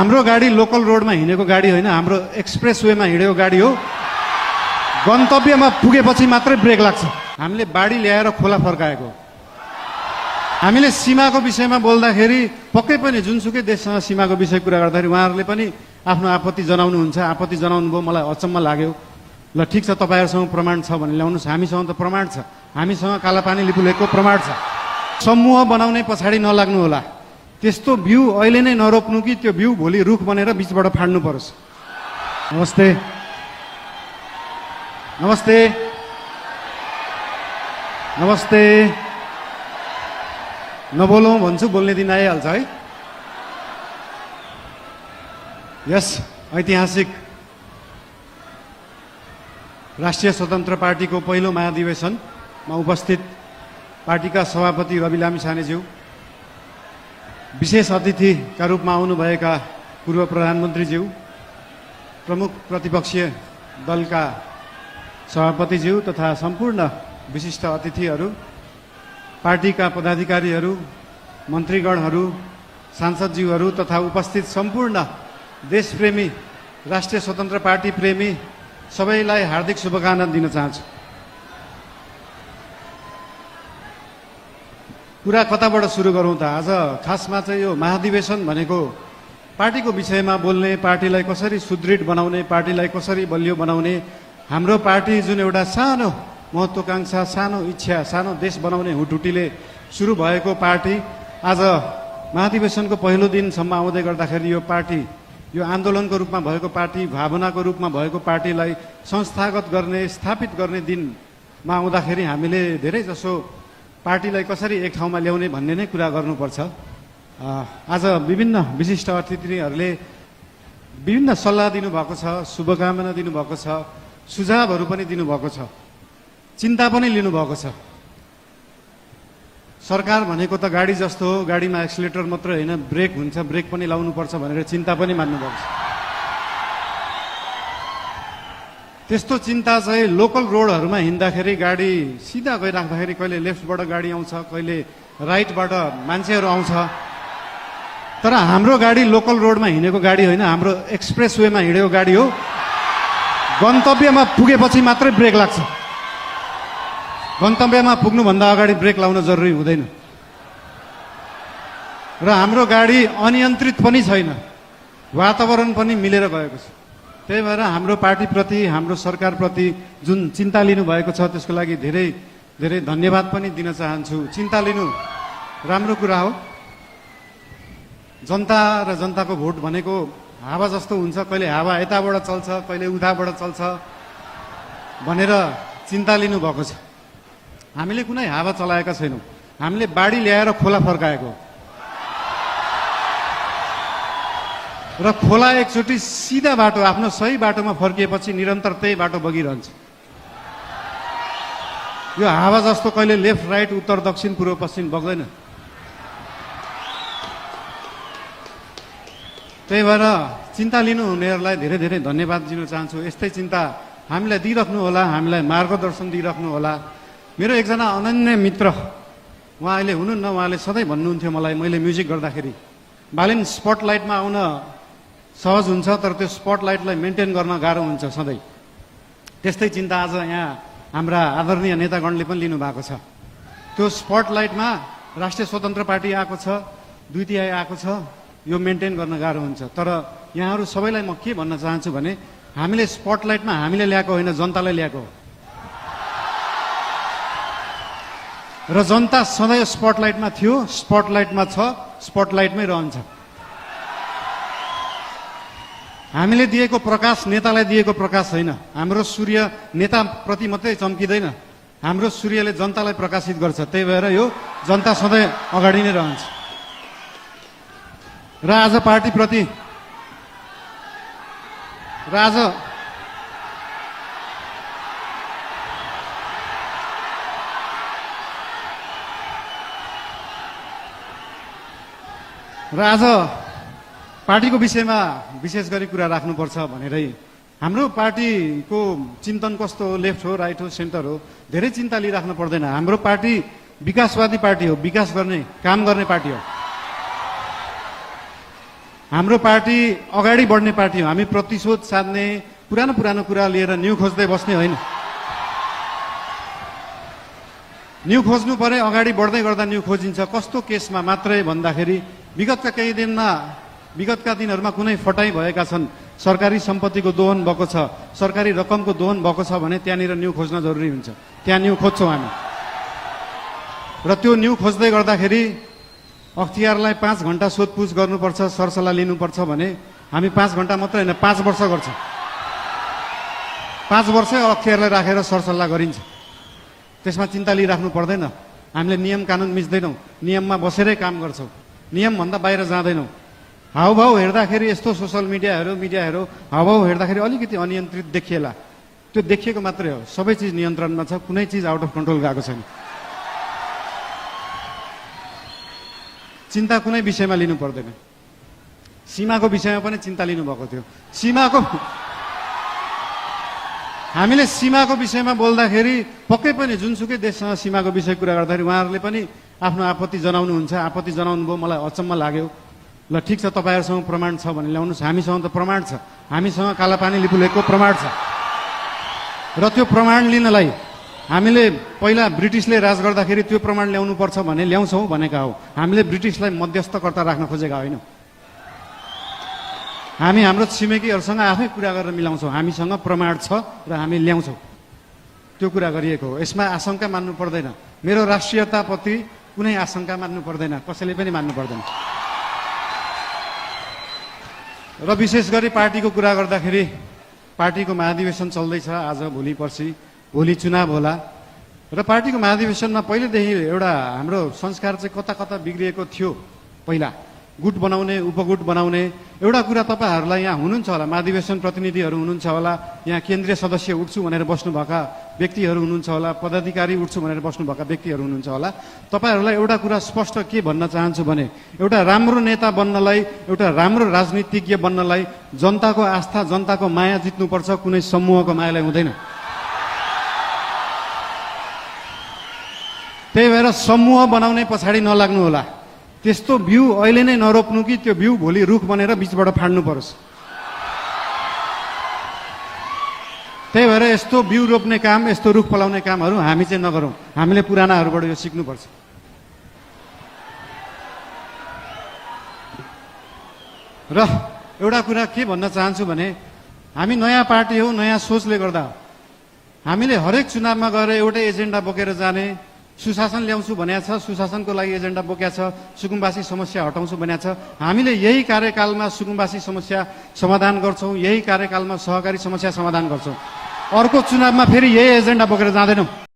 हाम्रो गाडी लोकल रोडमा हिँडेको गाडी होइन, हाम्रो एक्सप्रेस वेमा हिँडेको गाडी हो। गन्तव्यमा पुगेपछि मात्रै ब्रेक लाग्छ। हामीले बाढी ल्याएर खोला फर्काएको। हामीले सीमाको विषयमा बोल्दाखेरि पक्कै पनि जुनसुकै देशसँग सीमाको विषय कुरा गर्दाखेरि उहाँहरूले पनि आफ्नो आपत्ति जनाउनुहुन्छ। आपत्ति जनाउनु भयो, मलाई अचम्म लाग्यो। ल ठिक छ, तपाईँहरूसँग प्रमाण छ भने ल्याउनुहोस्। हामीसँग त प्रमाण छ, हामीसँग कालापानी लिपुलेखको प्रमाण छ। समूह बनाउने पछाडि नलाग्नु होला। त्यस्तो बिउ अहिले नै नरोप्नु कि त्यो बिउ भोलि रुख बनेर बिचबाट फाड्नु परोस्। नमस्ते नमस्ते नमस्ते। नबोलौँ भन्छु, बोल्ने दिन आइहाल्छ है। यस ऐतिहासिक राष्ट्रिय स्वतन्त्र पार्टीको पहिलो महाधिवेशनमा उपस्थित पार्टीका सभापति रवि लामिछानेज्यू, विशेष अतिथिका रूपमा आउनुभएका पूर्व प्रधानमन्त्रीज्यू, प्रमुख प्रतिपक्षीय दलका सभापतिज्यू तथा सम्पूर्ण विशिष्ट अतिथिहरू, पार्टीका पदाधिकारीहरू, मन्त्रीगणहरू, सांसदज्यूहरू तथा उपस्थित सम्पूर्ण देशप्रेमी, राष्ट्रिय स्वतन्त्र पार्टी प्रेमी सबैलाई हार्दिक शुभकामना दिन चाहन्छु। कुरा कताबाट सुरु गरौँ त? आज खासमा चाहिँ यो महाधिवेशन भनेको पार्टीको विषयमा बोल्ने, पार्टीलाई कसरी सुदृढ बनाउने, पार्टीलाई कसरी बलियो बनाउने, हाम्रो पार्टी जुन एउटा सानो महत्त्वाकांक्षा, सानो इच्छा, सानो देश बनाउने हुटुटीले सुरु भएको पार्टी आज महाधिवेशनको पहिलो दिनसम्म आउँदै गर्दाखेरि यो पार्टी, यो आन्दोलनको रूपमा भएको पार्टी, भावनाको रूपमा भएको पार्टीलाई संस्थागत गर्ने, स्थापित गर्ने दिनमा आउँदाखेरि हामीले धेरै जसो पार्टीलाई कसरी एक ठाउँमा ल्याउने भन्ने नै कुरा गर्नुपर्छ। आज विभिन्न विशिष्ट अतिथिहरूले विभिन्न सल्लाह दिनुभएको छ, शुभकामना दिनुभएको छ, सुझावहरू पनि दिनुभएको छ, चिन्ता पनि लिनुभएको छ। सरकार भनेको त गाडी जस्तो हो, गाडीमा एक्सिलेटर मात्र होइन, ब्रेक हुन्छ, ब्रेक पनि लाउनुपर्छ भनेर चिन्ता पनि मान्नुभएको छ। त्यस्तो चिन्ता चाहिँ लोकल रोडहरूमा हिँड्दाखेरि गाडी सिधा गइराख्दाखेरि कहिले लेफ्टबाट गाडी आउँछ, कहिले राइटबाट मान्छेहरू आउँछ। तर हाम्रो गाडी लोकल रोडमा हिँडेको गाडी होइन, हाम्रो एक्सप्रेस वेमा हिँडेको गाडी हो। गन्तव्यमा पुगेपछि मात्रै ब्रेक लाग्छ। गन्तव्यमा पुग्नुभन्दा अगाडि ब्रेक लाउन जरुरी हुँदैन। र हाम्रो गाडी अनियन्त्रित पनि छैन, वातावरण पनि मिलेर गएको छ। त्यही भएर हाम्रो पार्टीप्रति, हाम्रो सरकारप्रति जुन चिन्ता लिनुभएको छ त्यसको लागि धेरै धेरै धन्यवाद पनि दिन चाहन्छु। चिन्ता लिनु राम्रो कुरा हो। जनता र जनताको भोट भनेको हावा जस्तो हुन्छ, कहिले हावा यताबाट चल्छ, कहिले उताबाट चल्छ भनेर चिन्ता लिनुभएको छ। हामीले कुनै हावा चलाएका छैनौँ, हामीले बाढी ल्याएर खोला फर्काएको र खोला एकचोटि सिधा बाटो, आफ्नो सही बाटोमा फर्किएपछि निरन्तर त्यही बाटो बगिरहन्छ। यो हावा जस्तो कहिले लेफ्ट राइट, उत्तर दक्षिण, पूर्व पश्चिम बग्दैन। त्यही भएर चिन्ता लिनुहुनेहरूलाई धेरै धेरै धन्यवाद दिन चाहन्छु। यस्तै चिन्ता हामीलाई दिइराख्नु होला, हामीलाई मार्गदर्शन दिइराख्नु होला। मेरो एकजना अनन्य मित्र, उहाँ अहिले हुनुहुन्न, उहाँले सधैँ भन्नुहुन्थ्यो मलाई, मैले म्युजिक गर्दाखेरि, बालिन स्पटलाइटमा आउन सहज हुन्छ तर त्यो स्पटलाइटलाई मेन्टेन गर्न गाह्रो हुन्छ सधैँ। त्यस्तै चिन्ता आज यहाँ हाम्रा आदरणीय नेतागणले पनि लिनुभएको छ। त्यो स्पटलाइटमा राष्ट्रिय स्वतन्त्र पार्टी आएको छ, 2 तिहाई आएको छ, यो मेन्टेन गर्न गाह्रो हुन्छ। तर यहाँहरू सबैलाई म के भन्न चाहन्छु भने हामीले स्पटलाइटमा हामीले ल्याएको होइन, जनतालाई ल्याएको हो। र जनता सधैँ स्पटलाइटमा थियो, स्पटलाइटमा छ, स्पटलाइटमै रहन्छ। हामीले दिएको प्रकाश नेतालाई दिएको प्रकाश होइन। हाम्रो सूर्य नेताप्रति मात्रै चम्किँदैन, हाम्रो सूर्यले जनतालाई प्रकाशित गर्छ। त्यही भएर यो जनता सधैँ अगाडि नै रहन्छ। र आज पार्टीप्रति आज पार्टीको विषयमा विशेष गरी कुरा राख्नुपर्छ भनेरै हाम्रो पार्टीको चिन्तन कस्तो हो, लेफ्ट हो, राइट हो, सेन्टर हो, धेरै चिन्ता लिइराख्नु पर्दैन। हाम्रो पार्टी विकासवादी पार्टी हो, विकास गर्ने, काम गर्ने पार्टी हो। हाम्रो पार्टी अगाडि बढ्ने पार्टी हो। हामी प्रतिशोध साध्ने, पुरानो पुरानो कुरा लिएर न्यू खोज्दै बस्ने होइन। न्यू खोज्नु परे अगाडि बढ्दै गर्दा न्यू खोजिन्छ। कस्तो केसमा मात्रै भन्दाखेरि विगतका केही दिनमा, विगतका दिनहरूमा कुनै फटाई भएका छन्, सरकारी सम्पत्तिको दोहन भएको छ, सरकारी रकमको दोहन भएको छ भने त्यहाँनिर न्यू खोज्न जरुरी हुन्छ। त्यहाँ न्यू खोज्छौँ हामी। र त्यो न्यू खोज्दै गर्दाखेरि अख्तियारलाई 5 घण्टा सोधपुछ गर्नुपर्छ, सरसल्लाह लिनुपर्छ भने हामी 5 घण्टा मात्रै होइन 5 वर्ष गर्छौँ। 5 वर्षै अख्तियारलाई राखेर सरसल्लाह गरिन्छ। त्यसमा चिन्ता लिइराख्नु पर्दैन। हामीले नियम कानुन मिच्दैनौँ, नियममा बसेरै काम गर्छौँ, नियमभन्दा बाहिर जाँदैनौँ। हाउभाउ हेर्दाखेरि यस्तो सोसल मिडियाहरू हाउभाउ हेर्दाखेरि अलिकति अनियन्त्रित देखिएला, त्यो देखिएको मात्रै हो। सबै चिज नियन्त्रणमा छ, कुनै चिज आउट अफ कन्ट्रोल गएको छैन। चिन्ता कुनै विषयमा लिनु पर्दैन। सीमाको विषयमा पनि चिन्ता लिनुभएको थियो। हामीले सीमाको विषयमा बोल्दाखेरि पक्कै पनि जुनसुकै देशसँग सीमाको विषय कुरा गर्दाखेरि उहाँहरूले पनि आफ्नो आपत्ति जनाउनुहुन्छ। आपत्ति जनाउनु भयो, मलाई अचम्म लाग्यो। ल ठिक छ, तपाईँहरूसँग प्रमाण छ भने ल्याउनुहोस्। हामीसँग त प्रमाण छ, हामीसँग कालापानी लिपुलेखको प्रमाण छ। र त्यो प्रमाण लिनलाई हामीले पहिला ब्रिटिसले राज गर्दाखेरि त्यो प्रमाण ल्याउनु पर्छ भने ल्याउँछौँ भनेका हो। हामीले ब्रिटिसलाई मध्यस्थकर्ता राख्न खोजेका होइनौँ। हामी हाम्रो छिमेकीहरूसँग आफै कुरा गरेर मिलाउँछौँ। हामीसँग प्रमाण छ र हामी ल्याउँछौँ। त्यो कुरा गरिएको हो। यसमा आशंका मान्नु पर्दैन। मेरो राष्ट्रियताप्रति कुनै आशंका मान्नु पर्दैन, कसैले पनि मान्नु पर्दैन। र विशेष गरी पार्टीको कुरा गर्दाखेरि पार्टीको महाधिवेशन चल्दैछ। आज भोलि पर्सि, भोलि चुनाव होला। र पार्टीको महाधिवेशनमा पहिलेदेखि एउटा हाम्रो संस्कार चाहिँ कता कता बिग्रिएको थियो। पहिला गुट बनाउने, उपगुट बनाउने एउटा कुरा तपाईँहरूलाई यहाँ हुनुहुन्छ होला, महाधिवेशन प्रतिनिधिहरू हुनुहुन्छ होला, यहाँ केन्द्रीय सदस्य उठ्छु भनेर बस्नुभएका व्यक्तिहरू हुनुहुन्छ होला, पदाधिकारी उठ्छु भनेर बस्नुभएका व्यक्तिहरू हुनुहुन्छ होला। तपाईँहरूलाई एउटा कुरा स्पष्ट के भन्न चाहन्छु भने एउटा राम्रो नेता बन्नलाई, एउटा राम्रो राजनीतिज्ञ बन्नलाई जनताको आस्था, जनताको माया जित्नुपर्छ, कुनै समूहको मायालाई हुँदैन। त्यही भएर समूह बनाउने पछाडि नलाग्नु होला। त्यस्तो बिउ अहिले नै नरोप्नु कि त्यो बिउ भोलि रुख बनेर बीचबाट फाड्नु परोस्। त्यही भएर यस्तो बिउ रोप्ने काम, यस्तो रुख फलाउने कामहरू हामी चाहिँ नगरौँ। हामीले पुरानाहरूबाट यो सिक्नुपर्छ। र एउटा कुरा के भन्न चाहन्छु भने हामी नयाँ पार्टी हो, नयाँ सोचले गर्दा हामीले हरेक चुनावमा गएर एउटै एजेन्डा बोकेर जाने, सुशासन ल्याउँछु भनेको छ, सुशासनको लागि एजेन्डा बोकेको छ, सुकुम्बासी समस्या हटाउँछु भनेको छ। हामीले यही कार्यकालमा सुकुम्बासी समस्या समाधान गर्छौँ, यही कार्यकालमा सहकारी समस्या समाधान गर्छौँ। अर्को चुनावमा फेरि यही एजेन्डा बोकेर जाँदैनौँ।